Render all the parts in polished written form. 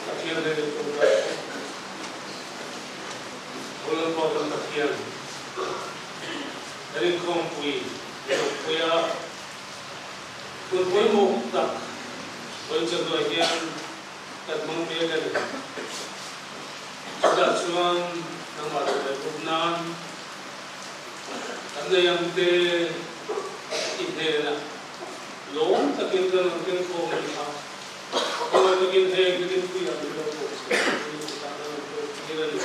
Pathian leh Tawngtai te, Aw Lalpa kan Pathian, kan inkhawmpui Mizopuia hun pawimawh tak vawichatuah hian kan hmang mek a ni. Chutah chuan nangmah tawngtai bawk nan kan nei ang te i hnenah lawm takin kan rawn keng khawm a ni a. Khawngaih takin heng hi rinpuiah min lo pawh chhe ang tih kutah kan rawn pawh tir a ni.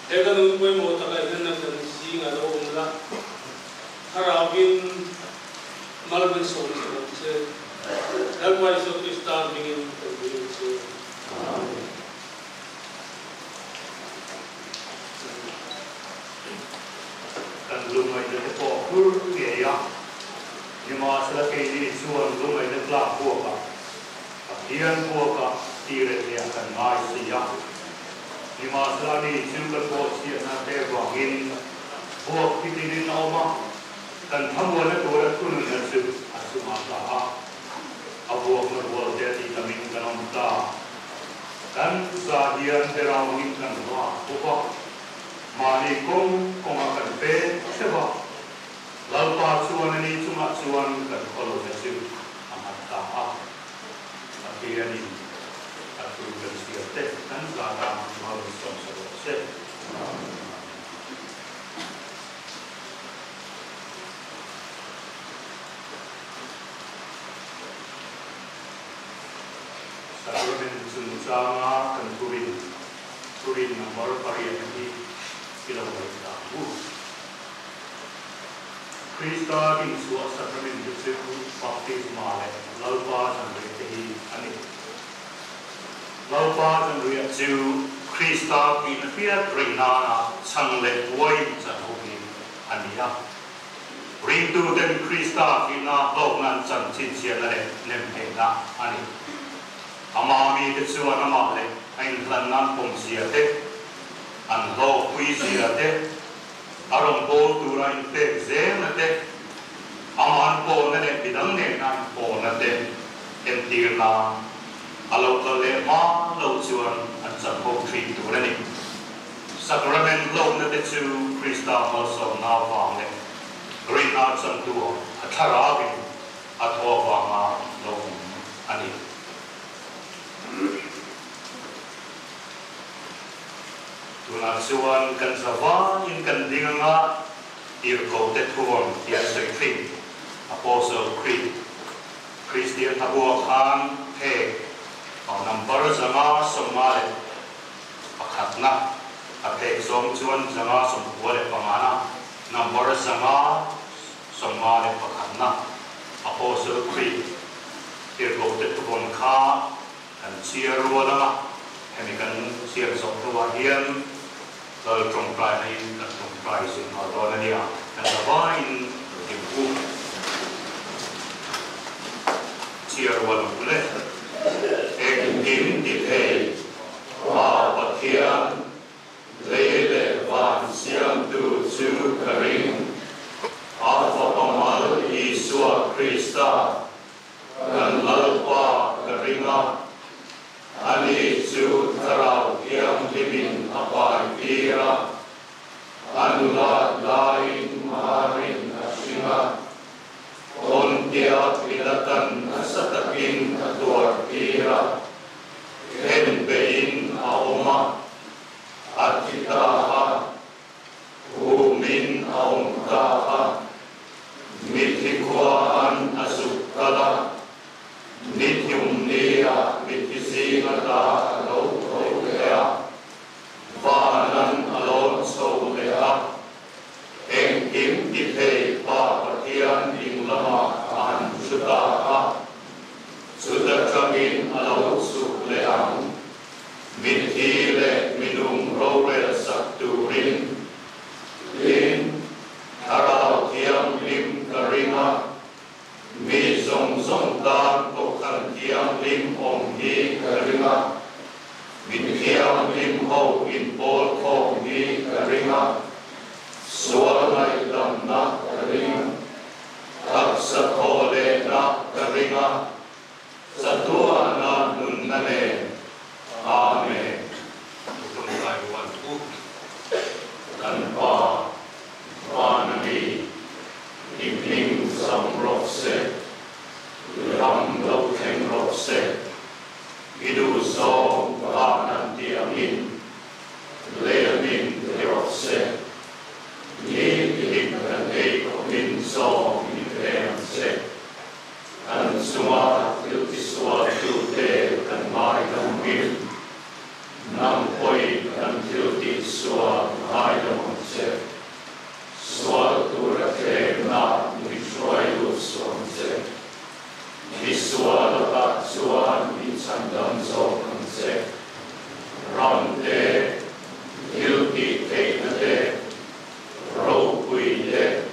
He ka nun pawimawh takah hian nang kan zingah lo awm la, Thlarauin mal min sawm che ang che. Lalpa Isua Krista hmingin kan dil che. Amen. Kan lungaihna te pawh hur ngei a, nimahsela keini chuan lungaihna tlak buakah, Pathian buakah tireh hliah kan ngai si a. Nimahsela ani chu kan bawhchhiatna te vangin buak thitinin a awm a, kan thlamuanna tura thununna chu a chungah tla a, a buakna rual te a tih tamin kan awm ta. Kan za hian berauin kan vak bawk a, mahni kawng kawngah kan pek theuh a, Lalpa chuan ani chungah chuan kan khawlawhna chu a nghat ta a. Pathianin a thu kan chhiar te kan za tan mal sawmsa rawh se. Amen. Sacrament chungchanga kan thurin, thurin number pariat hi i lo ngaihthla ang u. Krista inchhuah sacrament te chu baptisma leh Lalpa zanriah te hi a ni. Lalpa zanriah chu Krista tihna hriat reng nana chhang leh uain chan ho hi a ni a. Ringtuten Krista thihna hlawkna an chan chhinchhiahna leh nem theihna a ni. Ama mite chuan amah leh a inhlanna an pawm zia te, an hlawkpui zia te, a rawngbâwl tura inpek zelna te, amah an pawlna leh midang nena inpawlna te entir nan a lo kal leh hma lo chuan an chan ho thin tur a ni. Sacrament hlawkna te chu Krista malsawmna avang leh rinna chantu a thlarauin a thaw avanga lo awm a ni. Tunah chuan kan zavaiin kan ding anga tirhkohte thuam tih an sawi thin. Apostle Creed, Kristian hlabua khan phek number 550 leh Pakhatna, a phek zawng chuan 595na, number 551na, Apostle Creed, Tirhkohte thuvawn kha kan chhiar rual ang a, hemi kan chhiar zawh hnuah hian Lal tawngtaina in kan tawngtai zui nghal dawn a nia, kan zavaiin lo hlim u. Chhiar rual ang u le. Engkim ti thei Pa Pathian, lei leh van siamtu chu ka ring. A Fapa mal Isua Krista, kan Lalpa ka ring a. Ani chu Thlarau Thianghlimin a pai tir a, a nulat laiin Marin a hring a. Pilatan nasa takin a tuartir a, khenbeihin a awm a, a thi ta a, Humin a awm ta a, mithi khuaan a zuk kal a, ni thum nia mithi zinga ta a lo tho leh a, vanan a lawn chho leh a, engkim ti thei Pa Pathian ding lamah a han thu ta a, chuta tangin a lo chhuk leh ang. Mitthi leh minung rorel sak turin tin Thlarau Thianghlim ka ring a, mi zawng zawng tan Kohhran Thianghlim awm hi ka ring a, mi thianghlim ho inpawl khawm hi ka ring a, sual ngaihdamna ka ring, taksa thaw lehna ka ring a, Chatuana nunna nen. Amen. Tawngtai rual u. Kan Pa, Van a mi, i hming zam rawh se, i ram lo thleng rawh se, i duhzawng van an ti angin leamin ti rawh se, ni tin kan ei khawpin zawng i pe ang che. Kan chunga thil tisual tute kan ngaidam in, nang pawhin kan thil tihsual ngaidam ang che. Sual tura thlemna min hruai lut suh ang che. Misual lakah chuan min chhandam zawk ang che. Ram te, thil tih theihna te, ropui te,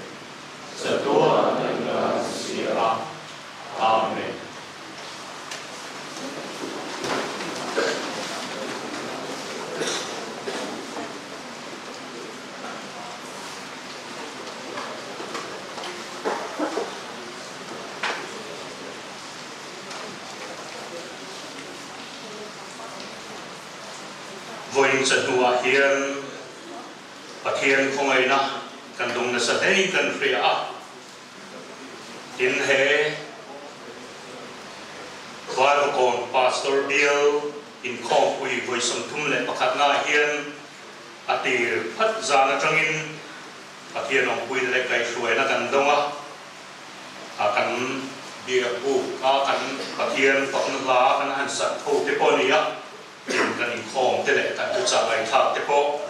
Chatuan a inlan si a. Amen. Vawiin chahnuah hian Pathian khawngaihna kan dawng nasa hlein kan hria a, tin he Vaivakawn Pastor Bial inkhawmpui vawi 31 naah hian a tir phat zan atangin Pathian awmpuina leh kaihhruaina kan dawng a, a kan biak buk a kan Pathian fakna hla kan han sat tho te pawh a ni a. Tin, kan inkhawm te leh kan thuchah ngaihthlak te pawh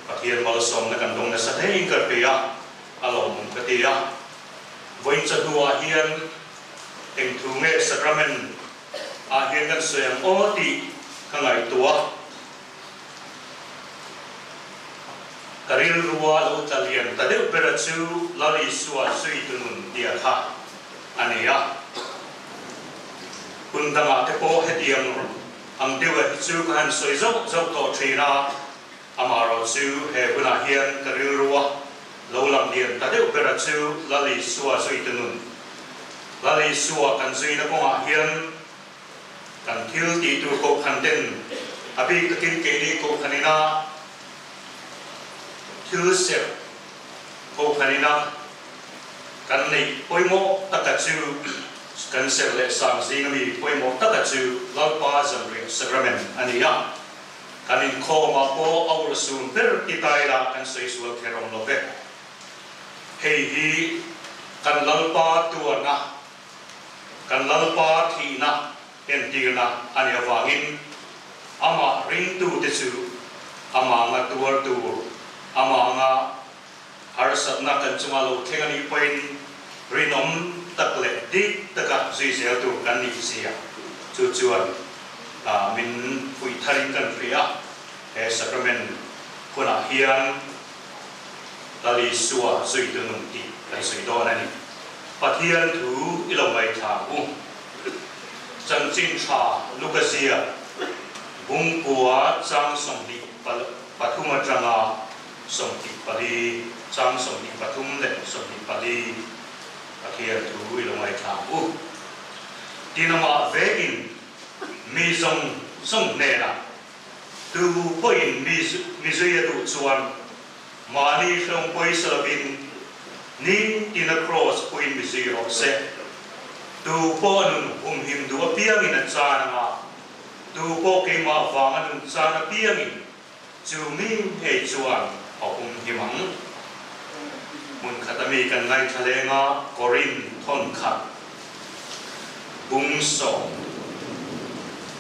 Pathian malsawmna kan dawng nasa hlein ka hria a, a lawmawm ka ti a. Vawiin chahnuah hian eng thu nge sacrament ah hian kan sawi ang aw tih ka ngaihtuah. Ka rilrua lo tla lian ta deuh bera chu Lal Isua zui tunun tia kha a ni a. Hun dangah te pawh hetiang ang deuha hi chu ka han sawi zauh zauh tawh thin a, amaherawh chu he hunah hian ka rilrua lo lang lian ta deuh bera chu Lal Isua zuite nun. Lal Isua kan zuina kawngah hian kan thil tih tur kohhran ten a bik takin keini kohhran ina thil serh kohhran ina Kan neih pawimawh taka chu kan serh leh sang zinga mi pawimawh taka chu Lalpa Zanriah Sacrament a ni a. Kan inkhawmah pawh a urhsun ber ti ta ila kan sawi sual kher awm lo ve. Hei hi kan Lalpa tuarna, kan Lalpa thihna entirna a nih avangin amah ringtute chu amah anga tuar tur, amah anga Harsatna kan chunga lo thleng a nih pawhin rinawm tak leh dik taka zui zel tur kan nih zia chu chuan min fuih tharin kan hria a. He sacrament hunah hian Lal Isua zuitu nun tih kan sawi dawn a ni. Pathian thu i lo ngaithla ang u. Chanchin tha Luka zia bungkua chang 23 atanga 24, chang 23 leh 24 Pathian thu i lo ngaithla ang u. Tin amah vekin mi zawng zawng hnenah tu pawhin mi mi zui a duh chuan mahni hrang pawisa lovin nitin a kraws puiin mi zui rawh se. Tu pawh a nun humhim duh apiangin a chan anga, tu pawh keimah vang a nun chan apiangin chu mi ngei chuan a humhim ang. Hmun khat ami kan ngaithla leng a, Korin thawn khat bung sawm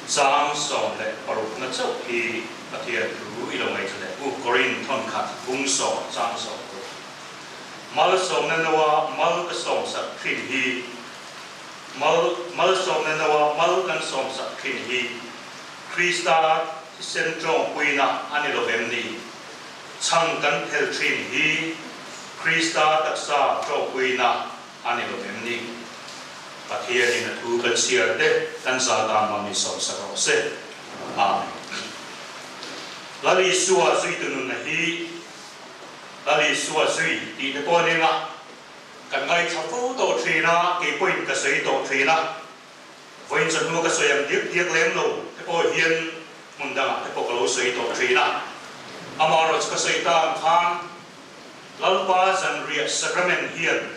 chang 16 na chauh hi Pathian thu i lo ngaithla leh u, Korin thawn khat bung sawm chang 16. Malsawmna noa mal ka sawmsak thin hi Mal Malsawmna noa mal kan sawmsak thin hi Krista thisen tawngpuina a ni lo vem ni? Chhang kan phel thin hi Krista taksa tawngpuina a ni lo vem ni? Pathianin a thu kan chhiar te kan zal dan mam in sawmsak rawh se. Amen. Lal Isua zuitu nunna hi Lal Isua zui tih te pawh ning a, kan ngaithla fo tawh thin a, kei pawhin ka sawi tawh thin a, vawiin chawhnu ka sawi ang diak diak lem lo te pawh hian hmun dangah te pawh ka lo sawi tawh thin a. Amaherawhchu chu ka sawi ta ang khan Lalpa zanriah sacrament hian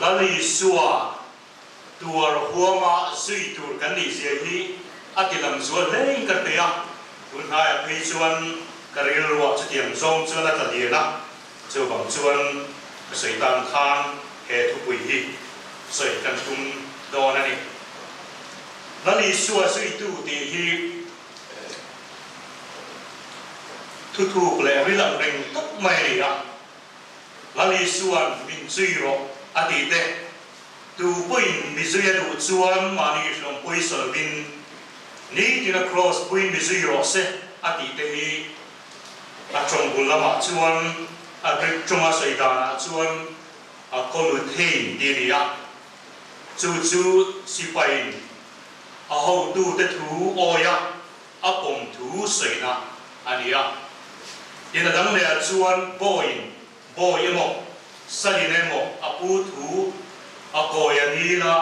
Lal Isua tuar huama zui tur kan nih zia hi a ti lang zual hlein ka hre a, tun hnaiah phei chuan ka rilruah chutiang zawng chuan a tla lian a, chuvang chuan ka sawi tan khan he thupui hi sawi kan tum dawn a ni. Lal Isua zuitu tih hi thuthuk leh rilak reng tak mai a ni a, Lal Isua'n min zui rawh a tih te, tu pawhin mi zui a duh chuan mahni hlawmpui sawlvin nitina kraws puiin mi zui rawh se a tih te hi a tawng bul lamah chuan a Greek tawnga sawi danah chuan a koluthein tih a ni a, chu chu sipaiin a hotute thu awia a pawm thu sawina a ni a. Tin a dang lehah chuan bawiin bawi emaw, salin emaw a pu thu a kawi a ngil a,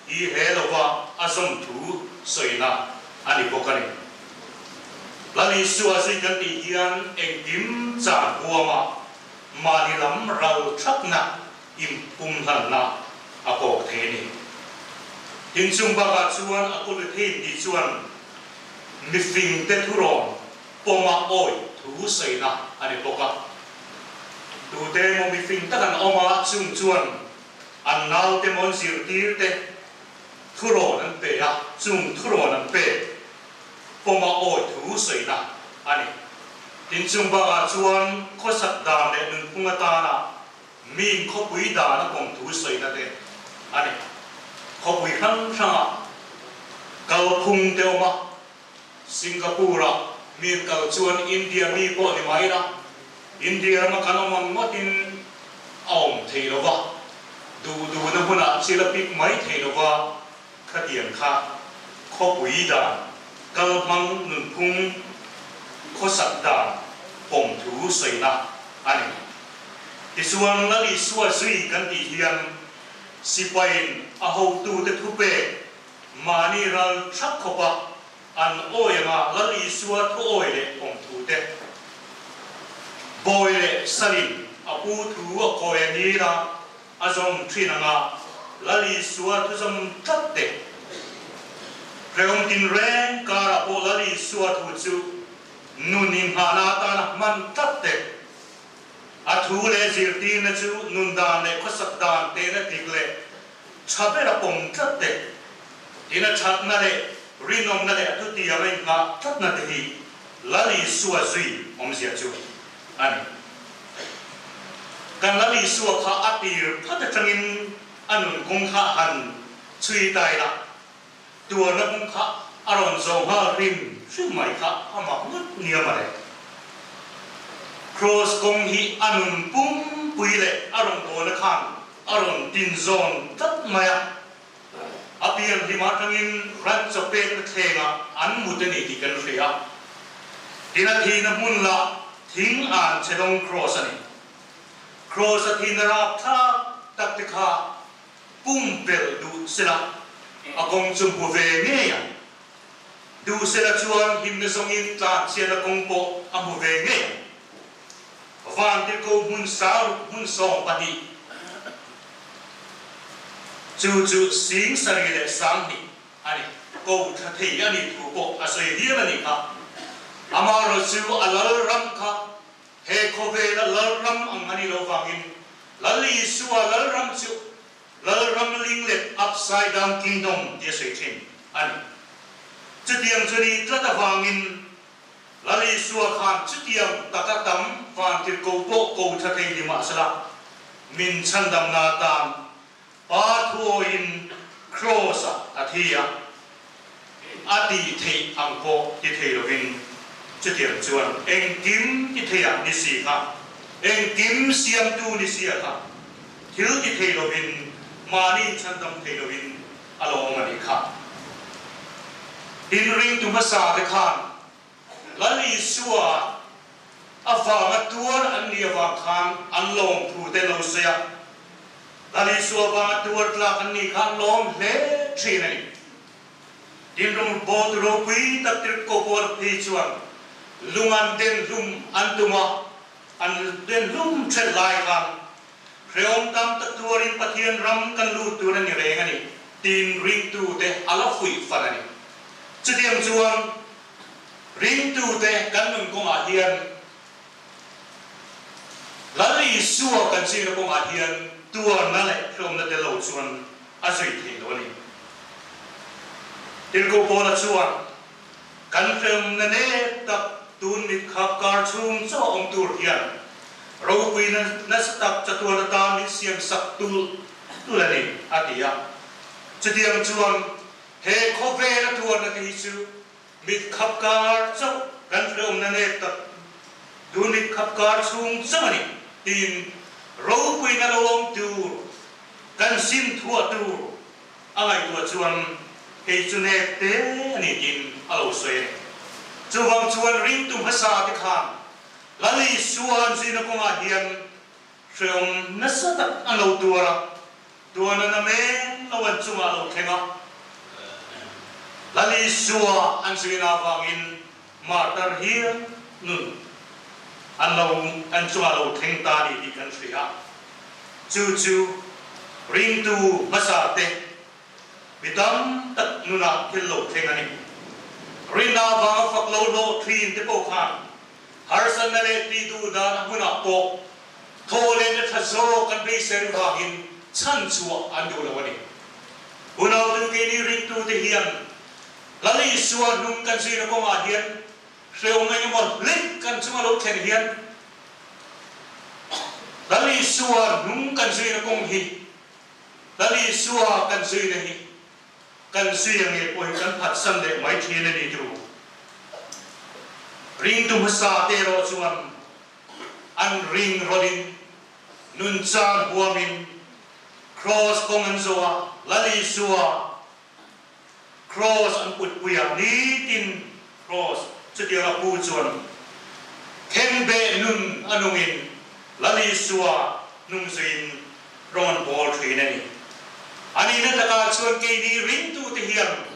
i he lova a zawm thu sawina a ni bawk a ni. Lal Isua zui kan tih hian engkim chan huama mahni lam ral thatna inpumhlanna a kawk thei a ni. Tin chung bakah chuan a kawluthin tih chuan mifingte thurawn pawma awi thu sawina a ni bawk a. Tute emaw mifing tak an awm a, chung chuan an naute mawn zirtirte thurawn an pe a, chung thurawn an pek pawma awi thu sawina a ni. Tin chung bakah chuan khawsak dan leh nunphung atana Miin khawpui dan a pawm thu sawina te a ni. Khawpui hrang hranga kalphung te awm a, Singapore-ah miin kal chuan India mi pawh ni mai la, India rama kan awm ang ngawtin a awm thei lo va, duh duhna hmunah chil a pik mai thei lo va, khatiang kha khawpui dan, kalhmang nunphung khawsak dan pawm thu sawina a ni. Tichuan Lal Isua zui kan tih hian sipaiin a hotute thupek mahni ral thap khawpa an awi anga Lal Isua thu awi leh pawm thute bawi leh salin a pu thu a kawi a ngil a, A zawm thin anga Lal Isua thuzawm tlat te. Hrehawm tinreng karah pawh Lal Isua thu chu nun inghahna atana hman tlat te. A thu leh zirtirna chu nun dan leh khawsak dan tehna dik leh tha bera pawm tlat te. Tin a thatna leh rinawmna leh a thutiam a inghah tlatna te hi Lal Isua zui awmzia chu a ni. Kan Lal Isua kha a tir phat atangin a nun kawng kha a han chhui tai la, tuarna kawng kha a rawn zawh nghal hrim hrim mai kha a mak ngawt nia mawle. Kraws kawng hi a nun pumpui leh a rawn bawlna khan a rawn tin zawn tlat mai a, a pian hlim atangin ran chaw pekna thlengah an mut a ni tih kan hria. Tin a thihna hmun lah thing an che dawng kraws a ni. Kraws a thihna rapthlak tak te kha pumpelh duh sela a kawng chu hmu ve ngei ang. Duh sela chuan himna zawngin tlanchhiatna kawng pawh a hmu ve ngei ang. Vantirhkoh hmun sang hmun 12. Chu chu 72,000 a ni. Ko tha thei a nih thu pawh a sawi hial a nih kha. Amaherawhchu a lal ram kha he khawvela lal ram ang a nih loh vangin Lal Isua lal ram chu lal ram ling let upside down kingdom tia sawi thin a ni. Chutiang chu nih tlat avangin Lal Isua khan chutiang taka tam vantirhkoh pawh ko tha thei ni mahsela min chhandamna atan Pa thuawiin Kraws-ah a thi a, a tih theih ang pawh ti thei lovin chutiang chuan engkim ti theiah ni si kha, engkim siamtu ni sia kha thil ti thei lovin mahni chhandam thei lovin a lo awm a nih kha. Tin, ringtu hmasa te khan Lal Isua a vanga tuar an nih avang khan an lawm thu te lo sawi a, Lal Isua vanga tuar tlak an nih kha an lawm hle thin a ni. Tin rawng bawt ropui tak tirhkoh pawl phei chuan lung an den hlum an tum a, an den hlum ṭhelh lai khan hrehawm tam tak tuarin Pathian ram kan lut tur a ni reng a ni tiin ringtute a la fuih fan a ni. Chutiang chuan ringtute kan nun kawngah hian Lal Isua kan zirna kawngah hian tuarna leh hlawmna tel lo chuan a zui thei lo a ni. Tirhkoh Paula chuan kan hlawmna nep tak tun mit khap kar chhung chaw awm tur hian ropuina nasa tak chatuan atan min siam sak tul tul a ni a ti a. Chutiang chuan He khawvela tuarna te hi chu mit khap kar chauh kan hrehawmna nep tak tu mit khap kar chhung chauh a ni tiin ropuina lo awm tur kan sim thuah tur a ngaihtuah chuan hei chu nep te a ni tiin a lo sawi a ni. Chuvang chuan ringtu hmasa te khan Lal Isua an zuina kawngah hian hrehawm nasa tak an lo tuar a, Tuana na men lo an chungah lo thleng a, Lal Isua an zuina avangin martar hial nun an lo an chungah lo thleng ta ni tih kan hria. Chu chu ringtu hmasa te mi tam tak nunah thil lo thleng a ni. Rinna avanga fak lo hlawh thin te pawh khan harsatna leh tih duh dan a hmunah pawh Thaw leh na tha zawk an beisei vangin chhan chhuah an duh lo a ni. Unautu keini ringtute hian Lal Isua hnung kan zuina kawngah hian hrehawm eng emaw hlik kan chunga lo thlen hian Lal Isua hnung kan zuina kawng hi Lal Isua kan zuina hi kan zui a nge pawh hi kan phatsan leh mai thin a ni turu. Ringtu hmasa te erawh chuan An ring rawlin, nunchan huamin, Kraws kawng an zawh a, Lal Isua Kraws an putpui a, nitin Kraws chutiang a pu chuan khengbeh nun a nungin Lal Isua hnungzuiin rawng an bawl thin a ni. A nihna takah chuan keini ringtute hian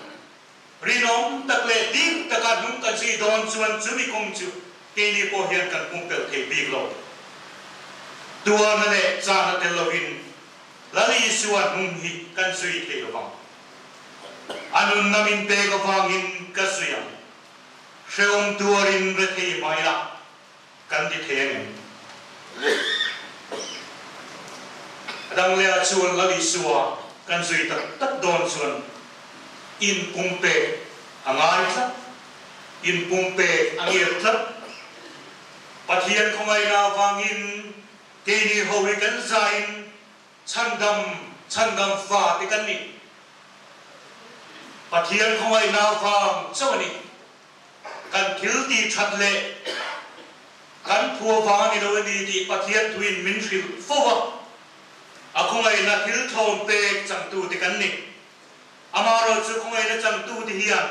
Rinawm tak leh dik taka hnung kan zui dawn chuan chumi kawng chu keini pawh hian kan pumpelh thei bik lo. Tuarna leh chahna tel lovin Lal Isua hnung hi kan zui thei lovang. A nunna min pek avangin ka zui ang. Hrehawm tuarin rethei mai la kan ti thei a ni. A dang leh ah chuan Lal Isua kan zui tak tak dawn chuan in pumpek a ngai tlat, in pumpek a ngir tlat. Pathian khawngaihna avangin keini ho hi kan zain chhandam chhandam fa te kan ni. Pathian khawngaihna avang chauh a ni. Kan thil tih that leh kan phu avang a ni lo a ni tih Pathian thuin min hrilh fo a, a khawngaihna thil thlawm pek changtute kan ni. Amaherawhchu khawngaihna changtute hian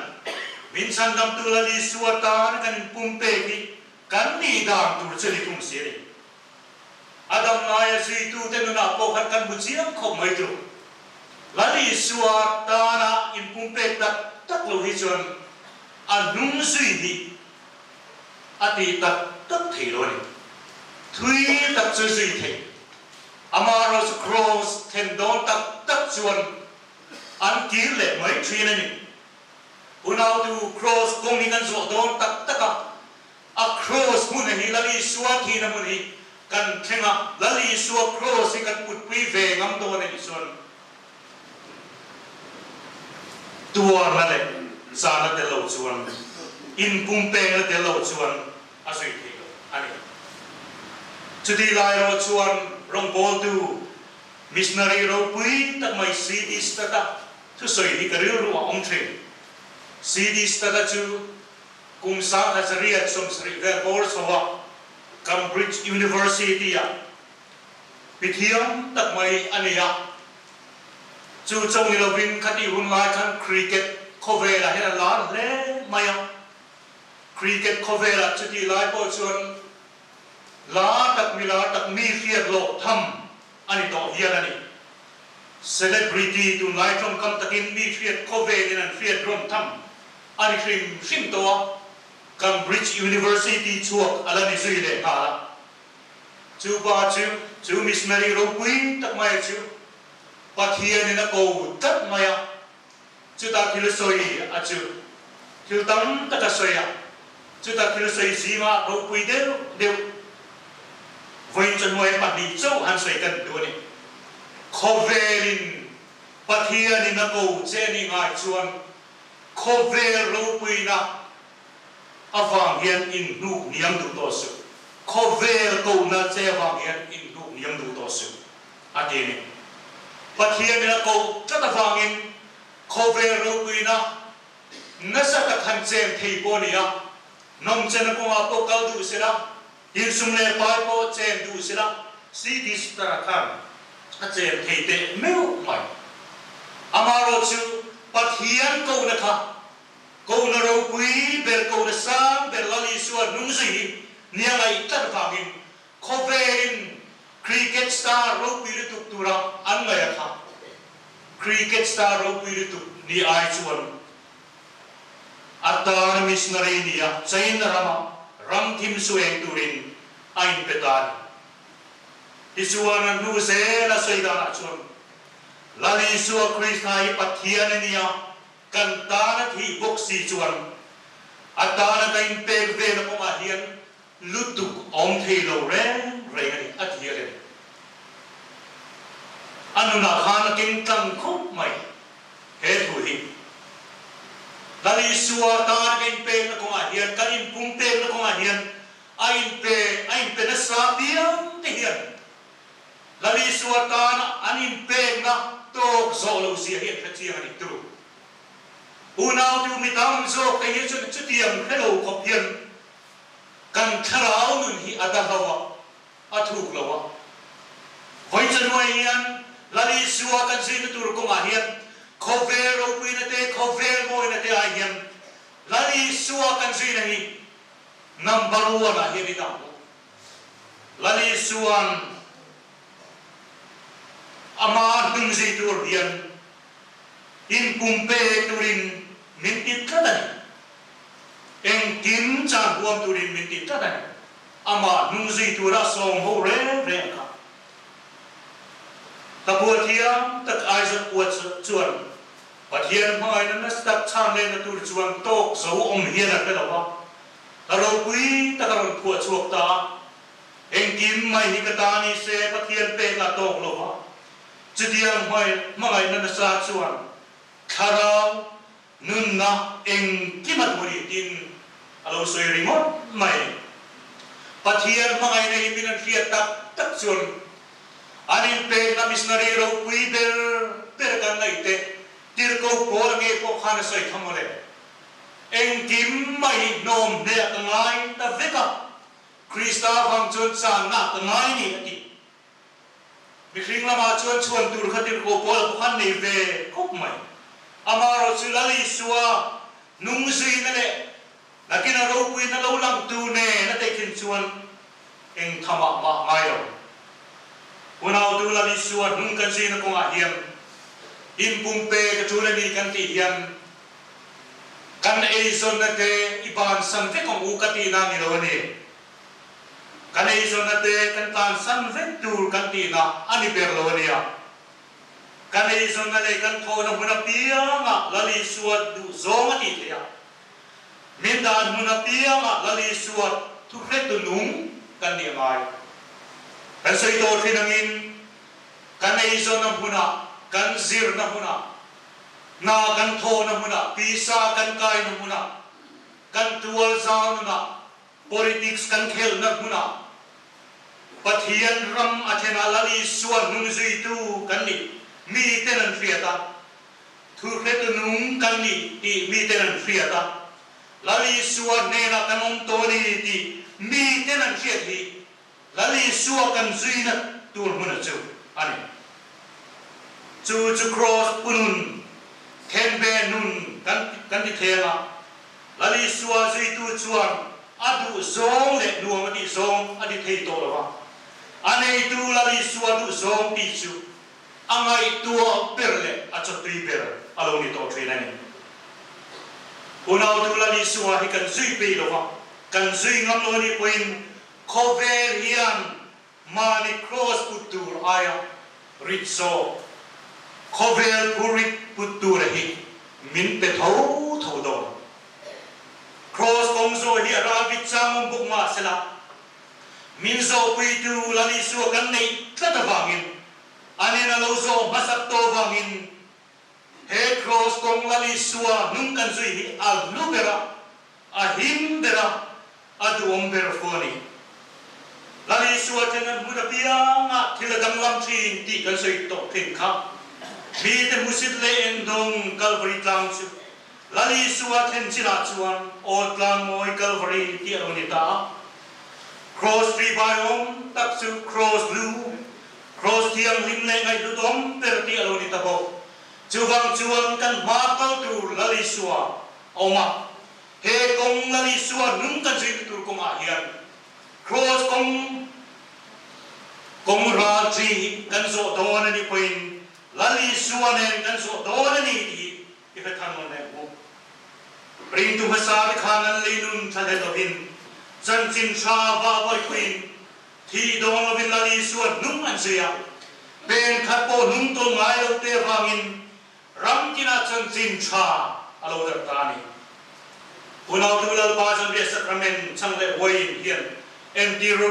min chhandamtu Lal Isua tan kan inpumpek hi kan nih dan tur chu ni thung si a ni. A dam laia zuitute nunah pawh khan kan hmu chiang khawp mai chu. Lal Isua tana inpumpek tak tak lo hi chuan a hnung zui hi a tih tak tak thei lo a ni. Thui tak chu zui thei. Amaherawhchu Kraws thlen dawn tak tak chuan. An kir leh mai thin a ni. Unautu Kraws kawng hi kan zawh dawn tak tak a, a Kraws hmun hi Lal Isua thihna hmun hi kan thleng a, Lal Isua Kraws hi kan putpui ve ngam dawn a nih chuan tuarna leh zahna tel lo chuan, inpumpengna tel lo chuan a zui thei lo a ni. Chutih lai erawh chuan rawngbawltu missionary ropui tak mai CD Stata thusawi hi ka rilru a awm thin. CD Stata chu kum 1870 vel bawr chho a Cambridge University-ah mithiam tak mai a ni a. Chu chauh ni lovin khatih hun lai khan cricket khawvelah hian a lar hle mai a. Cricket khawvelah chutih lai pawh chuan la tak mi la tak mi hriat loh tham a ni tawh hial a ni. Celebrity tunlai tawngkam takin mi hriat khawvelin an hriat rawn tham a ni hrim hrim tawh a, Cambridge University chhuak a la ni zui leh nghal a. Chu pa chu, chu missionary ropui tak mai chu Pathianin a ko tlat mai a, chutah thil sawi a chu thil tam tak a sawi a, chutah thil sawi zingah ropui deuh deuh vawiin chawhnuai pahnih chauh han sawi kan duh a ni. Khawvelin Pathianin a ko che a nih ngai chuan khawvel ropuina avang hian inhnuk hniam duh tawh suh. Khawvel kohna che avang hian inhnuk hniam duh tawh suh, a ti a ni. Pathianin a koh tlat avangin khawvel ropuina nasa tak han chen thei pawh a ni a, nawmchen a kawngah pawh kal duh sela, insum leh pai pawh chen duh sela, CD Star khan a chen thei teh meuh mai. Amaherawhchu Pathian kohna kha Kohna ropui ber, kohna sang ber Lal Isua hnung zui hi nia ngaih tlat vangin khawvelin cricket star ropui lutuk tura an ngaih a kha. Cricket star ropui lutuk ni ai chuan a tan missionary nia China rama ram thim sueng turin a inpe ta a ni. Tichuan a hnu zel a sawi danah chuan Lal Isua Krista hi Pathian a nia, Kan tana thih bawk si chuan a tana ka inpek vena kawngah hian lutuk a awm thei lo reng reng a ni, a ti a ni. A nunah khan a keng tlang khawp mai he thu hi. Lal Isua tana ka inpekna kawngah hian, kan inpumpekna kawngah hian a inpe, a inpe nasa piang te hian Lal Isua tana an inpekna tawk zawh lo zia hi an hre chiang a ni turu. Unautu mi tam zawk te hi chuan chutiang hre lo khawp hian kan thlarau nun hi a dahlo a, a thuk lo a. Vawi chanuai hian Lal Isua kan zuina tur kawngah hian khawvel ropuina te, khawvel mawina te ai hian Lal Isua kan zuina hi number one ah hian i dah bawk. Lal Isua'n ama hnung zui tur hian inpumpe turin min ti tlat a ni. Engkim chan huam turin min ti tlat a ni. Amah hnung zui tura sawm ho reng reng kha. Ka bua thiam tak Isaac Watts chuan Pathian hmangaihna nasa tak chhan lehna tur chuan tawk zo awm hian a hre lo va. Ka ropui tak a rawn phuah chhuak ta a, engkim mai hi ka ta ni se Pathian pek a tawk lo va, chutiang hmangaihna nasa chuan thlarau nunna engkim a duh a ni tiin a lo sawi ringawt mai. Pathian hmangaihna hi min an hriat tak tak chuan an inpekna missionary ropui ber ber kan ngaih teh tirhkoh pawl a nge pawh khan a sawi kha mawle. Engkim mai hi hnawm hmel ka ngai ta vek a, Krista vang chuan channa ka ngai ni a ti. Mihring lamah chuan chhuan tur kha tirhkoh pawl a bawk nei ve khawp mai. Amaherawh chu Lal Isua nung zuina leh nakin a ropuina lo lang tu nen a tehkhin chuan eng thamah mah ngai lo. Unautu Lal Isua hnung kan zuina kawngah hian inpumpe ka tul a ni kan tih hian Kan eizawnna te i bansan vek ang u ka tihna ni lo a ni. Kan eizawnna te kan tlansan vek tur kan tihna a ni ber lo a nia. Kan eizawnna leh kan thawhna hmun apiangah Lal Isua duhzawng a tih theih a. Min dan hmun apiangah Lal Isua thuhretu nung kan nih a ngai. Kan sawi tawh thin angin kan eizawnna hmunah, kan zirna hmunah, hna kan thawhna hmunah, pisa kan kaina hmunah, kan tual zau nunah, Politics kan khelhna hmunah Pathian ram a thlenah Lal Isua hnung zuitu kan nih miten an hriat a, thuhretu nung kan nih tih miten an hriat a, Lal Isua hnenah kan awm tawh a ni tih miten an hriat hi Lal Isua kan zuina tur hmuna chu a ni. Chu chu Kraws punun thenbe nun kan kan ti theng a, Lal Isua zuitu chuan a duh zawng leh nuam a tih zawng a ti thei tawh lo va. A neitu Lal Isua duh zawng tih chu a ngaihtuah ber leh a chawtui ber a lo ni tawh thin a ni. Unautu Lal Isua hi kan zui peih lo va, kan zui ngam lo a nih pawhin khawvel hian Mahni kraws put tur aia rit zawk, khawvel phurit put tura hi min pe tho tho dawn. Kraws kawng zawh hi a ral bik chang awm bawk mah sela, min zawhpuitu Lal Isua kan neih tlat avangin, a nen a lo zawh hmasak tawh avangin he kraws kawng Lal Isua hnung kan zui hi a hlu ber a, A him ber a, a duhawm ber fu a ni. Lal Isua ten an hmun apiangah thil a danglam thin tih kan sawi tawh thin kha. Mite hmusit leh endawng Kalvari tlang chu Lal Isua thlen chinah chuan Aw tlang mawi Kalvari tih a lo ni ta a. Kraws rihbai awm tak chu Kraws lu, Kraws thianghlim leh ngaihhlut awm ber tih a lo ni ta bawk. Chuvang chuan kan hma kal tur Lal Isua awm a, he kawng Lal Isua hnung kan zui tur kawngah hian Kraws kawng kawng ral chi hi kan zawh dawn a nih pawhin Lal Isua nen kan zawh dawn a ni tih hi i hre thar nawn leh ang u. Ringtu hmasa te khan an leinun tha hle lovin chanchin tha va vawipuiin thi dawn lovin Lal Isua hnung an zui a, pen khat pawh hnung tawl ngai lo te avangin Ram kinah chanchin tha a lo darh ta a ni. Unautu Lalpa Zanriah Sacrament chhang leh uaiin hian entir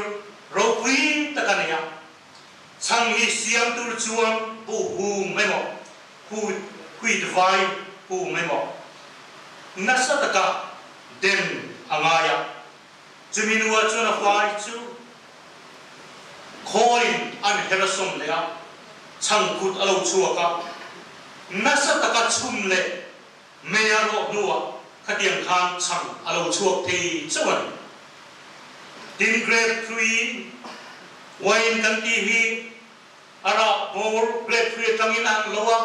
ropui tak a nei a. Chhang hi siam tur chuan buh hum emaw, huit vai hum emaw nasa taka den a ngai a. Chumi nuah chuan a fai chu khawiin an her a sawm leh a, chhangkut a lo chhuak a, nasa taka chhum leh mei a rawh hnuah khatiang khan chhang a lo chhuak thei chauh a ni. Tin, grape thlui wine kan tih hi a rah bawr grape thlui atangin a han lo a,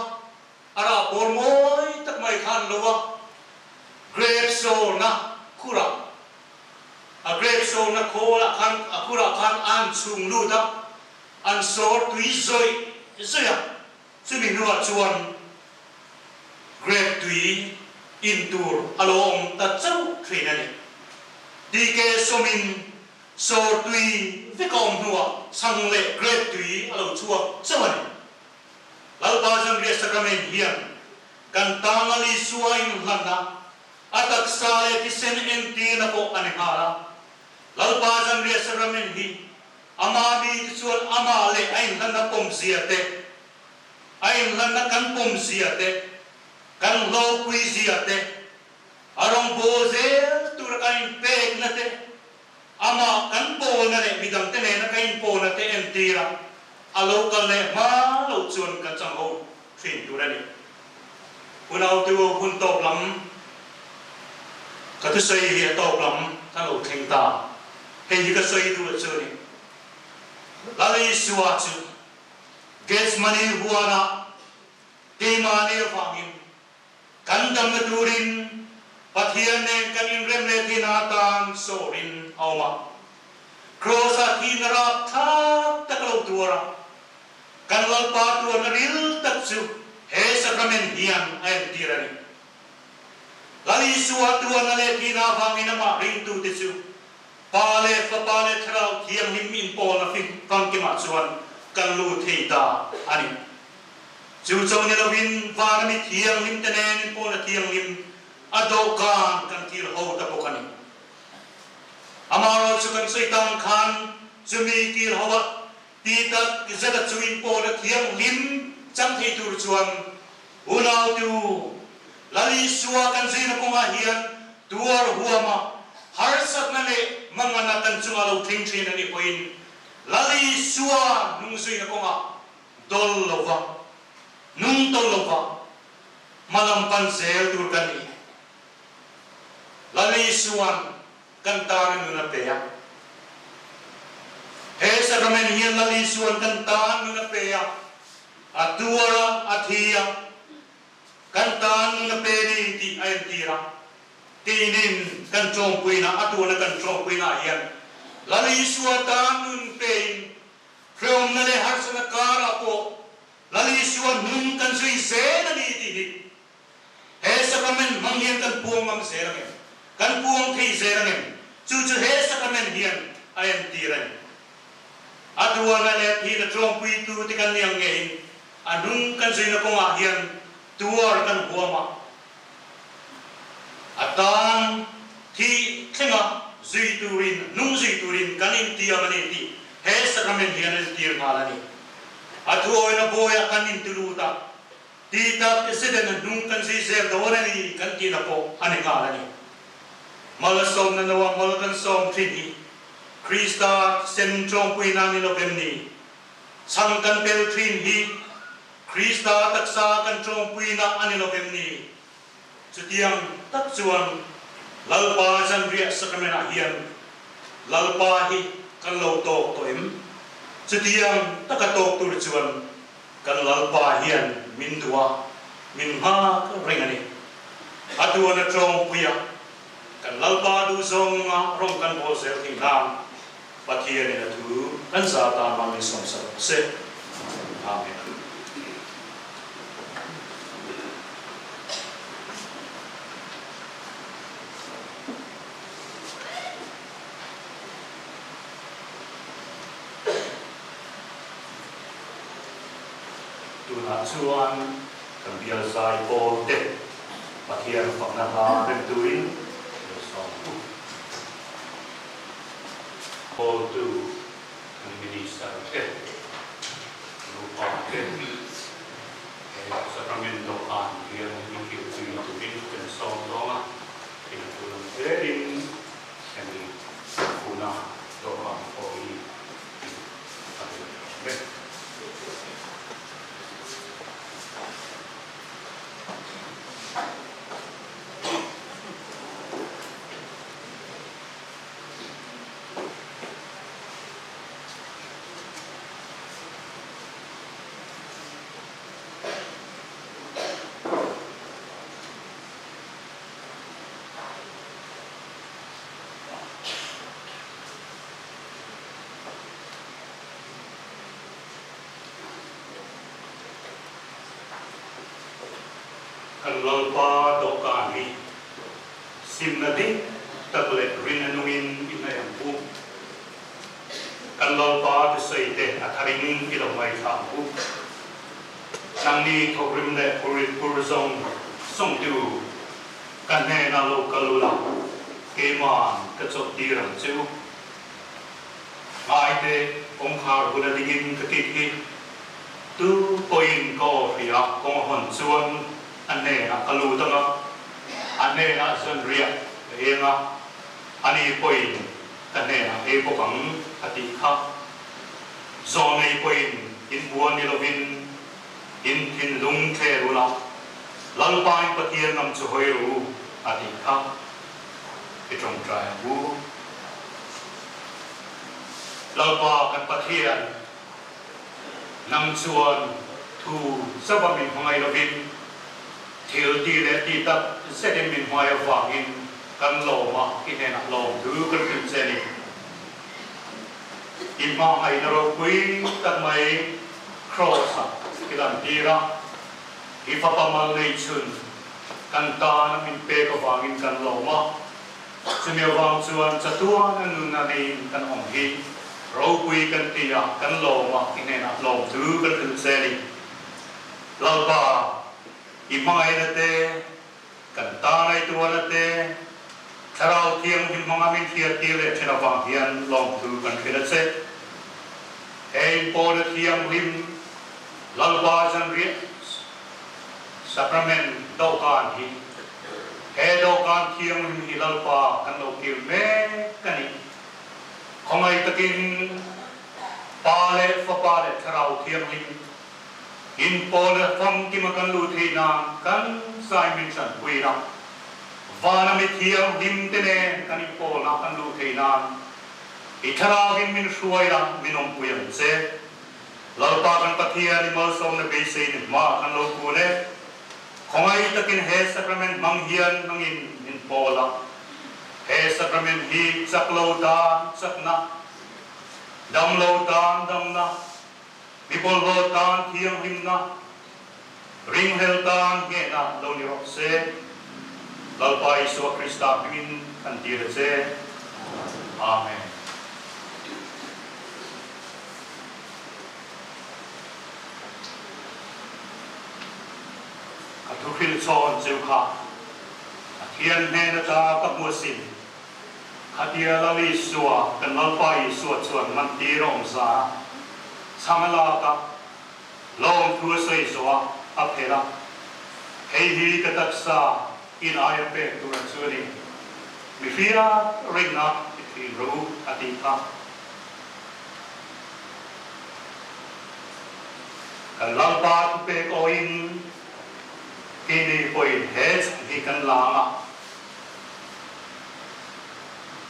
A rah bawr mawi tak mai kha an lo a, grape sawrna khurah, a grape sawrna khawlah khan a khurah khan a han chhung lut a, an sawr tui zawih zawih a, chumi hnuah chuan grape tui in tur a lo awm ta chauh thin a ni. DK sawmin sawr tui vek a awm hnuah chhang leh grape tui a lo chhuak chauh a ni. Lalpa Zanriah Sacrament hian kan tana Isua inhlanna, a taksa leh thisen entirna pawh a ni nghal a. Lalpa Zanriah Sacrament hi ama mite chuan amah leh a inhlanna pawmzia te, a inhlanna kan pawmzia te, kan hlawkpuizia te, a rawngbâwl zel tura kan inpekna te, Amah kan pawlna leh midangte nena ka inpawlna te entir a, a lo kal leh hma loh chuan kan chang ho thin tur a ni. Unautu hun tawp lam ka thusawi hi a tawp lam ka lo thleng ta. Hei hi ka sawi duh chu a ni. Lal Isua chu Gethsemane huanah keimahni avangin Kan damna turin Pathian nen kan inrem leh theihna atan sawrin a awm a. Kraws-ah thihna rapthlak tak a lo tuar a. Kan Lalpa tuarna ril tak chu he sacrament hian a entir a ni. Lal Isua tuarna leh thihna avangin amah ringtute chu Pa leh Fapa leh Thlarau Thianghlim inpawlna famkimah chuan kan lut thei ta a ni. Chu chauh ni lovin vana mi thianghlim te nen inpawhna thianghlim a dawhkan kan kil ho ta bawk a ni. Amaherawhchu kan sawi tan khan chumi kil ho a ti tak zet a chu inpawhna thianghlim chang thei tur chuan unautu Lal Isua kan zirna kawngah hian tuar huama harsatna leh mangana kan chunga lo thleng thin a nih pawhin Lal Isua hnungzuina kawngah dawl lova, nung tawl lova hmalam pan zel tur kan ni. Lal Isua'n kan tan nun a pe a. He sacrament hian Lal Isua'n kan tan nun a pe a, a tuar a, a thi a, kan tan nun a pe ni tih a entir a. Keinin kan tawngpuina, a tuarna kan tawngpuinaah hian Lal Isua tan nun pein Hrehawmna leh harsatna karah pawh Lal Isua hnung kan zui zel a ni tih hi he sacrament hmang hian kan puang ngam zel ang em? Kan puang thei zel ang em? Chu chu he sacrament hian a entir a ni. A tuarna leh thihna tlawmpuitu te kan ni ang ngeiin a hnung kan zuina kawngah hian tuar kan huam a, a tan thih thlenga zui turin, hnung zui turin kan intiam a ni tih he sacrament hian a entir nghal a ni. A thuawina bawiah kan intilut a, ti tak zetin a hnung kan zui zel dawn a ni kan tihna pawh a ni nghal a ni. Mal a sawmna noa mal kan sawm thin hi Krista sen tawngpuina ni lovem ni? Chhang kan pel thin hi Krista taksa kan tawngpuina a ni lovem ni? Chutiang tak chuan Lalpa zanriah sacrament-ah hian Lalpa hi kan lo tawk tawh em? Chutiang taka tawk tur chuan kan Lalpa hian min duh a, min nghak reng a ni. A duan a tawngpui a, kan Lalpa duh zawnga rawng kan bawl zel thei nan Pathianin a thu kan za tan hma min sawmsak rawh se. Amen. Tunah chuan kan bial zai pawl te Pathian fakna hla rem turin lo sawm u. Hawltu kan Minister te, nupa te he Sacramento khan hian i kilpui turin kan sawm dawn a, ina thu lam zelin hemi huna dawhkan pawh hi a rel tawh vek. Kan Lalpa dawhkan hi Simna dik tak leh rin a nungin i hnaih ang u. Kan Lalpa thusawi te a tharin i lo ngaithla ang u. Nangni thawkrim leh phurit phur zawng zawngtu ka hnenah lo kal ula, keima'n ka chawlhtir ang che u. Ngaite kawngkhar bula dingin ka kik hi tu pawhin ka aw hria kawng a hawn chuan A hnenah ka lut ang a, a hnenah zanriah ka eng a, ani pawhin ka hnenah ei bawk ang a tih kha. Zawnei pawhin in bua ni lovin in thinlung thler ula, Lalpain Pathian lam chu hawi ru a tih kha. I tawngtai ang u. Lalpa kan Pathian. Nang chuan thu zauha min hmangaih lovin, thil ti leh ti tak zetin min hmai avangin kan lawm a, i hnenah lawm thu kan hrilh che a ni. I hmangaihna ropui tak mai Kraws-ah i lantir a, i fapa mal nei chhun kan tana min pek avangin kan lawm a. Chumi avang chuan chatuana nun a neiin kan awm hi ropui kan ti a, kan lawm a, i hnenah lawm thu kan hrilh che a ni. Lalpa, i hmangaihna te, kan tan a i tuarna te, Thlarau Thianghlim hmanga min hriattir leh then avang hian lawmthu kan hrilh a che. He inpawhna thianghlim Lalpa zanriah Sacrament dawhkan hi, he dawhkan thianghlim hi Lalpa kan lo kil mek a ni. Khawngaih takin Pa leh Fapa leh Thlarau Thianghlim inpawhna famkima kan luh theih nan kan zai min tanpui la, vana mi thianghlim te nen kan inpawlna kan luh theih nan i Thlarauin min hruai la, min awmpui ang che. Lalpa kan Pathian i malsawmna beisei ni hma kan lo kun e. Khawngaih takin he sacrament hmang hian nangin min pawl a. He sacrament hi chak lo tan chakna, dam lo tan damna, mi bawlhhlawh tan thianghlimna, ringhlel tan nghehna lo ni rawh se. Lalpa Isua Krista hmingin kan tir a che. Amen. Ka thuhrilh chhawn cheu kha Pathian hnen ata ka hmu asin. Khatia Lal Isua, kan Lalpa Isua chuan mantir a awm za a, chhang a lak a, lawmthu a sawi zawh a, a phelh a. Hei hi ka taksa in aia pek tur a chu a ni. Mi hriat rinna i thin rawh u, a tih kha. Kan Lalpa thupek awiin keini pawhin he chhan hi kan la ang a,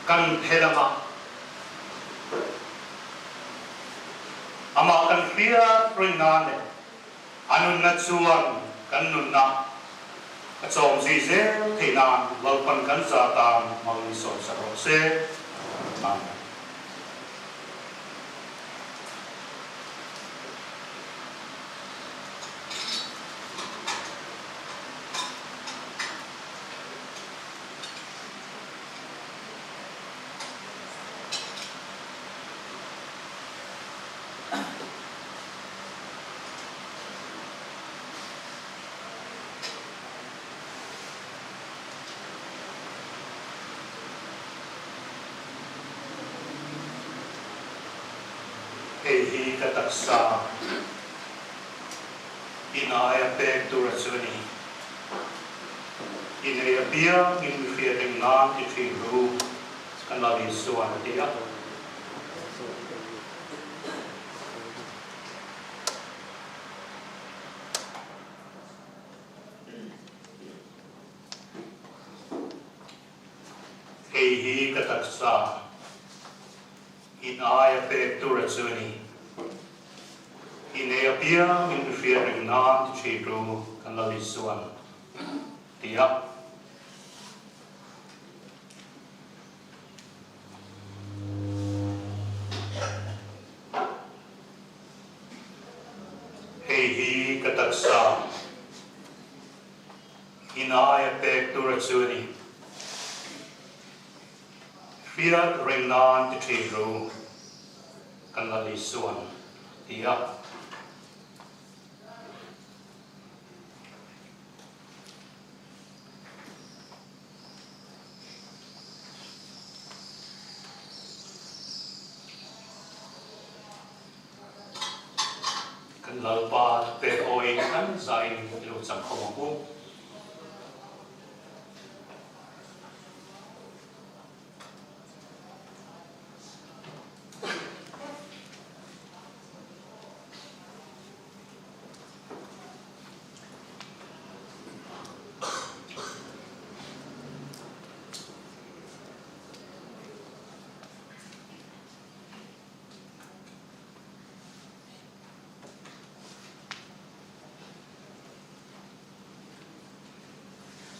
kan phelh ang a, amah kan hriat ring nan leh a nunna chuan kan nunna a chawm zui zel theih nan Lalpan kan za tan hmang ni sawn sak rawh se. Amen. Hei hi ka taksa in aia pek tur a chu a ni. I nei apiang in mi hriat eng nan ti thin ru, kan Lal Isuan a ti a. Hei hi ka taksa in aia pek tur a chu a ni. I nei apiang in mi hriat reng nan ti thin ru, kan Lal Isuan ti a. Hei hi ka taksa in aia pek tur a chu a ni. Hriat reng nan ti thin ru, kan Lal Isuan a ti a. Kan Lalpa thupek awiin kan zain i lo chang khawm ang u.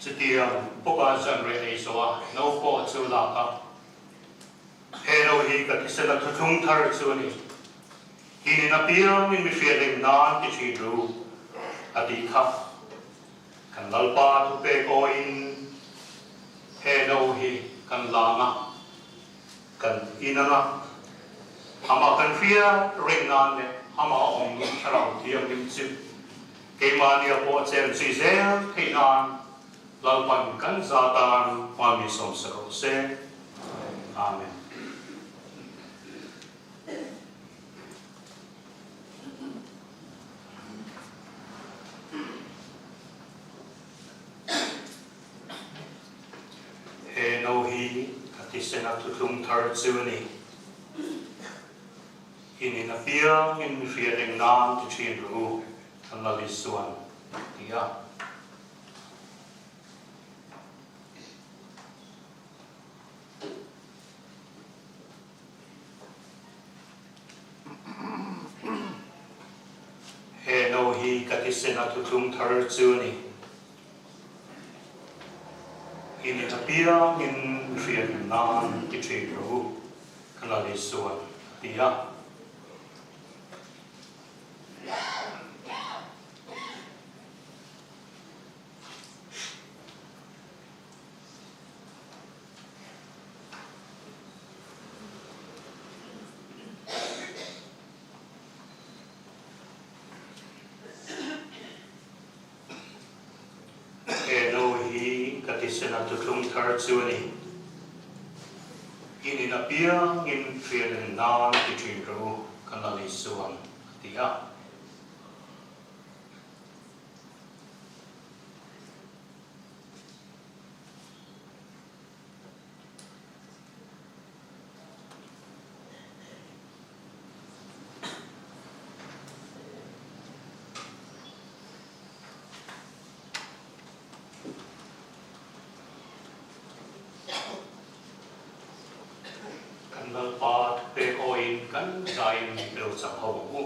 Chutiang bawka zanriah ei zawh a no pawh chu lak a, he no hi ka thisen a thuthlung thar chu a ni. Hinin apiangin mi hriat nan ti thin ru, a tih kha. Kan Lalpa thupek awiin he no hi kan lang a, kan in ang a, amah kan hriat reng nan leh amah awm Thlarau Thianghlim chu. Keimahnia pawh chen zui zel theih nan Lalpan kan za tan hma mi sawmsak rawh se. Amen. He no hi ka tisena thuthlung thar chu a ni. In in apiangin hriat eng nan ti thin rawh u, kan Lal Isuan a ti a. He no hi ka tisena thuthlung thar chu a ni. In in apiangin hriat eng nan ti thin rawh u, kan Lal Isuan a ti a. He no hi ka tisena thuthlung thar chu a ni. In in apiangin hriat nan ti thin rawh u, kan Lal Isuan a ti a. Kan Lalpa thupek awiin kan zaiin lo chak ho ang u.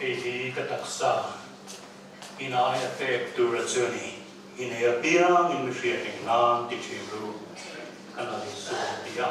Hei hi ka taksa in aia pek tur a chu a ni. I nei apiang in mi hriat eng nan ti thin ru ka la Isua a ti a.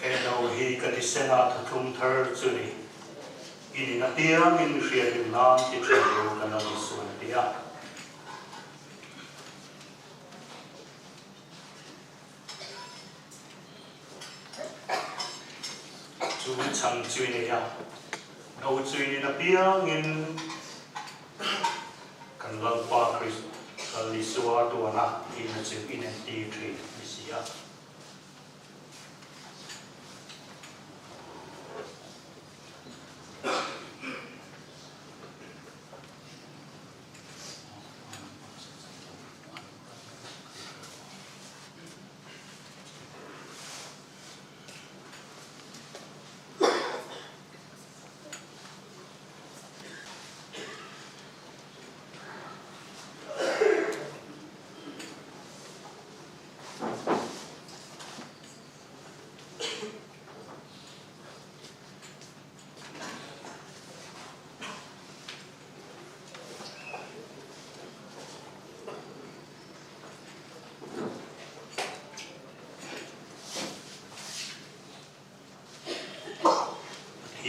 He no hi ka thisen ah thuthlung thar chu ni. I nin apiangin mi hriathlim nan ti thin ru ka lo insuan a ti a. Chu chhang chu i nei a, no chu i nin apiangin kan Lalpa Krista Isua tuana thihna chu i nentir thin a ni si a.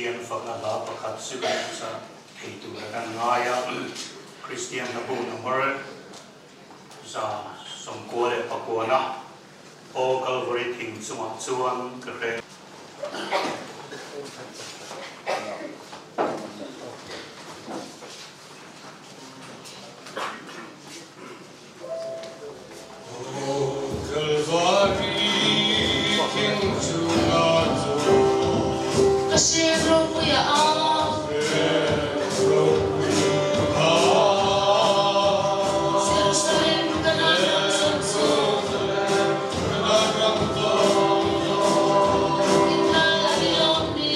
Pathian fakna hla pakhat chu sa thei tura kan ngai a, Kristian hlabu number 199 Aw Kalvari thing chungah chuan ka hreng. Ka hreng ropuia a. Jerusalem Kanaan ram zawng zawng. Inlal a ni lawm ni.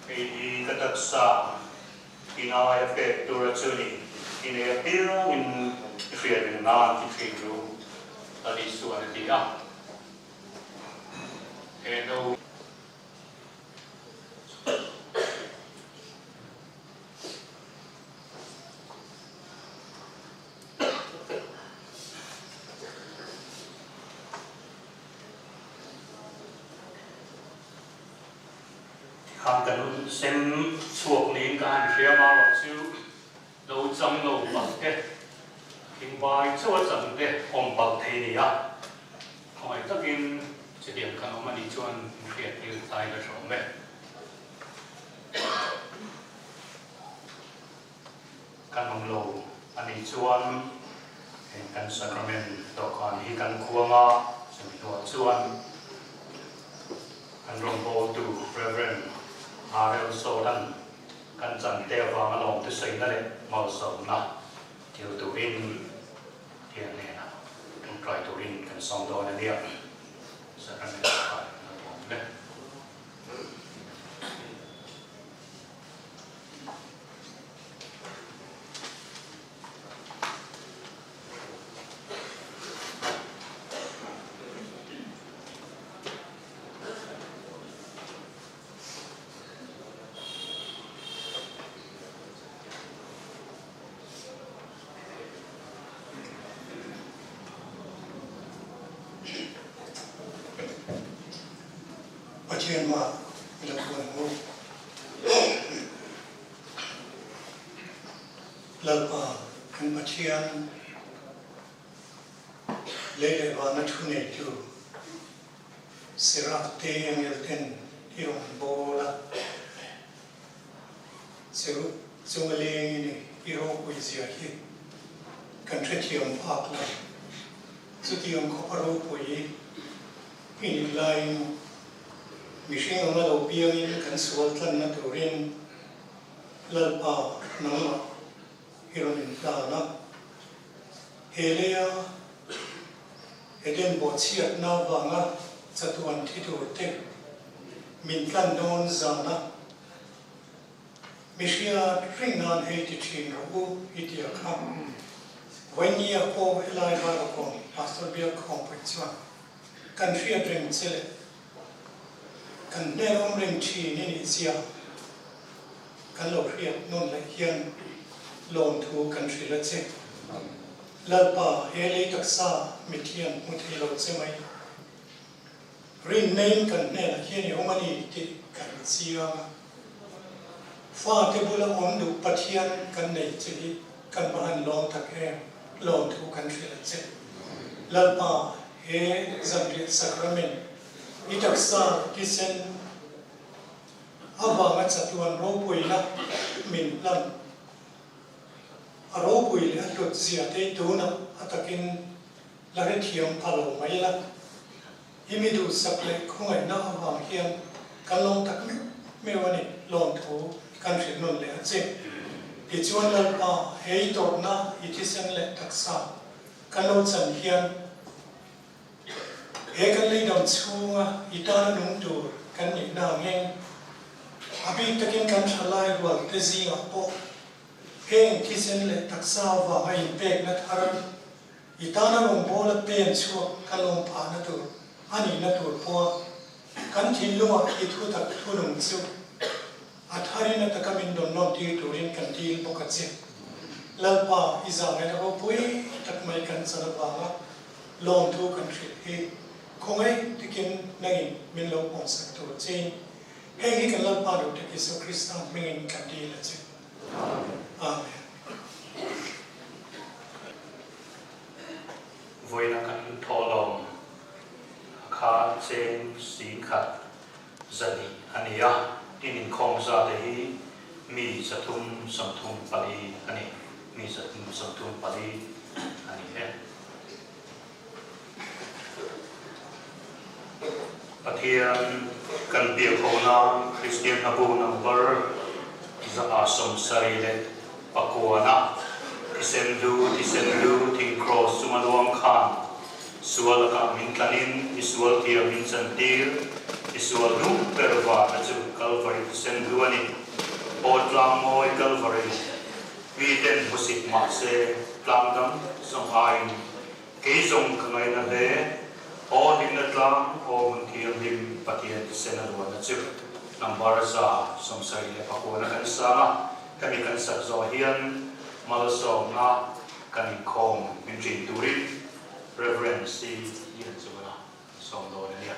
Hei hi ka taksa in aia pek tur a chu ni. I nei apiangin i hriat reng nan ti thin ru, Lal Isuan a ti a. He no. Tikhan kan sem chhuak niin ka han hria marawh chu lo chang lo palh te, thingbai chauh a chang te awm palh thei ni a, khawngaih takin chutiang kan awm a nih chuan hriat tir tlai la tha awm e. Kan awm lo a nih chuan heng kan sacrament dawhkan hi kan khuang a, chumi hnuah chuan kan rawngbawltu Rev. RL Sawtan kan chante avanga lawmte sawina leh malsawmna thil turin thian hnenah tawngtai turin kan sawm dawn a nia. Sacrament dawhkan kan la tuam hle. Pathian hmaah i la puan ang u. Lalpa kan Pathian lei leh vana thu neitu Seraph te angel ten i rawn bawl a, Cherub chunga lengin i ropui zia hi kan hrethiam phak lo. Chutiang khawpa ropui i nih laiin mihring anga lo piangin kan sual tlanna turin Lalpa nangmah i rawn inhlan a. He leia Eden bawhchhiatna vanga chatuan thi turte min tlan dawn zana Mi hriat reng nan hei ti thin rawh u i ti a kha. Vawini-ah pawh helai Vairakawn Pastor Bial Khawmpui chuan kan hriat reng che leh kan hnen awm reng thin i nih zia kan lo hriat nawn leh hian lawmthu kan hrilh a che. Lalpa he lei taksa mithian hmu thei lo che mai. Rinnain kan hnenah hian i awm a ni tih kan chiang a. Fate bula awm duh Pathian kan nei che hi kan va han lawm tak em, lawmthu kan hrilh a che. Lalpa, he zanriah sacrament i taksa thisen avanga chatuan ropuina min hlan a ropui leh a hlut zia te tunah a takin La hrethiam pha lo mai la, i mi duhsak leh khawngaihna avang hian kan lawm tak meuh meuh a ni, lawmthu kan hrilh nawn leh a che. Tichuan Lalpa, he i tawrhna, i thisen leh taksa kan lo chan hian he kan leidam chhunga i tana nung tur kan nihna angin a bik takin kan thalai rualte zingah pawh heng thisen leh taksa avanga inpekna thar I tana rawngbawla pen chhuak ka lawm phahna tur a nihna tur pawha kan thinlungah i thu tak thunung chu a tharin a taka min rawn lawm tir turin kan dil bawk a che. Lalpa, i zahngaihna ropui tak mai kan chan avanga lawmthu kan hrilh hi khawngaih takin nangin min lo pawmsak tur chein heng hi kan Lalpa duhtak Isua Krista hmingin kan dil a che. Amen. Vawiina kan thawhlawm kha cheng singkhat zahnih a ni a, tin inkhawm zate hi mi 334 a ni, mi 334 a ni e. Pathian kan biak hona Kristian hlabu number 179 thisen lu thisen lu thing kraws chunga luang khan sual lakah min tlanin i sual thiam min chantir i sual duh ber vana chu Kalvari thisen lu a ni. Aw tlang mawi Kalvari miten hmusit mahse tlang dang zawng aiin Kei zawng ka ngaina hle. Aw hlimna tlang, aw hmun thianghlim Pathian thisen a luanna chu number 79 na kan sang a, hemi kan sak zawh hian malsawmna kan inkhawm min ṭin turin Rev. C. Lianzuala kan sawm dawn a nia.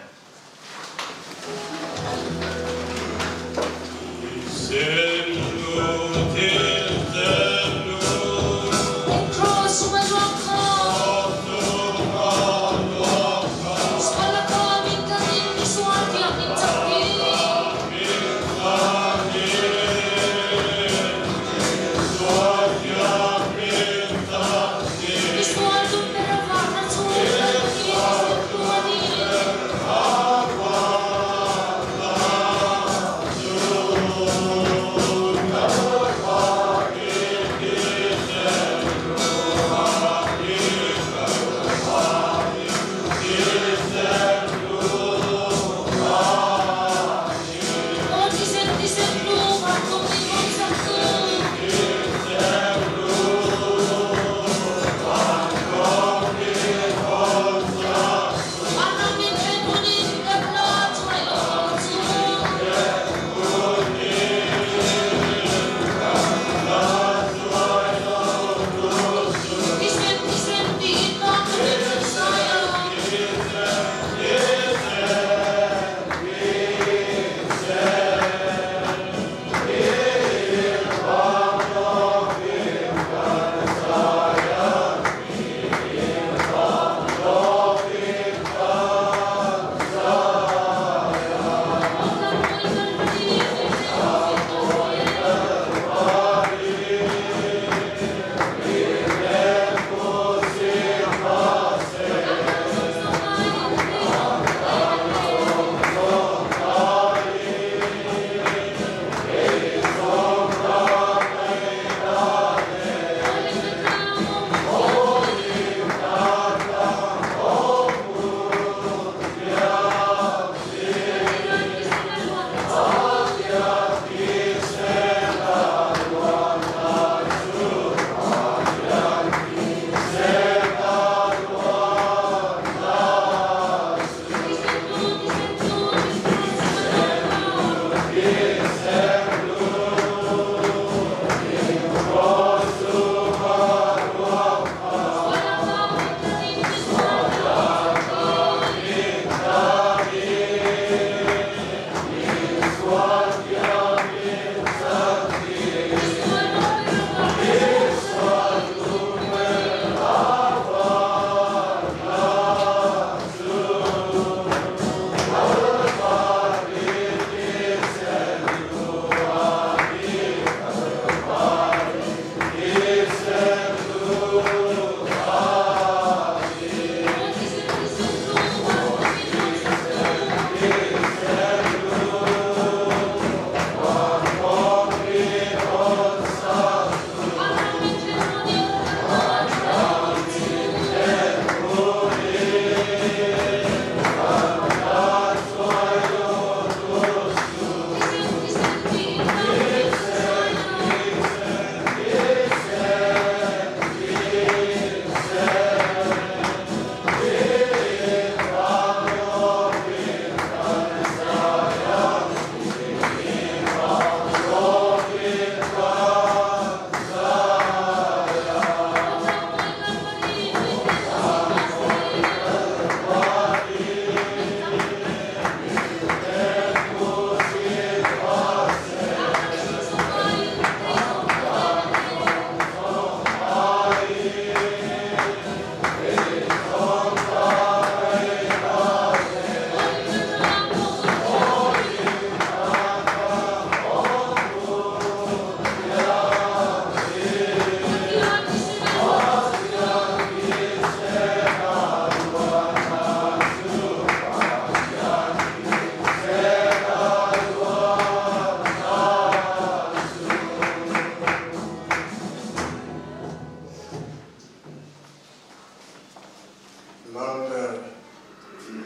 Lalber,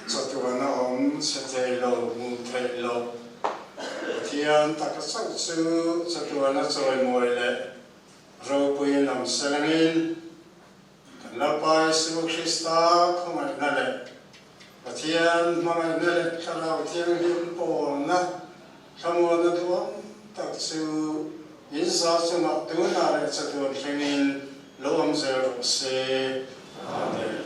chatuana awm chhe thei lo, hmuh theih loh Pathian taka chauh chu chatuana chawimawi leh ropuiin awm selangin, kan Lalpa Isua Krista khawngaihna leh Pathian hmangaihna leh Thlarau Thianghlim pawlna thlamuanna duhawm tak chu in za chungah tunah leh chatuan thlengin lo awm zel rawh se. Amen.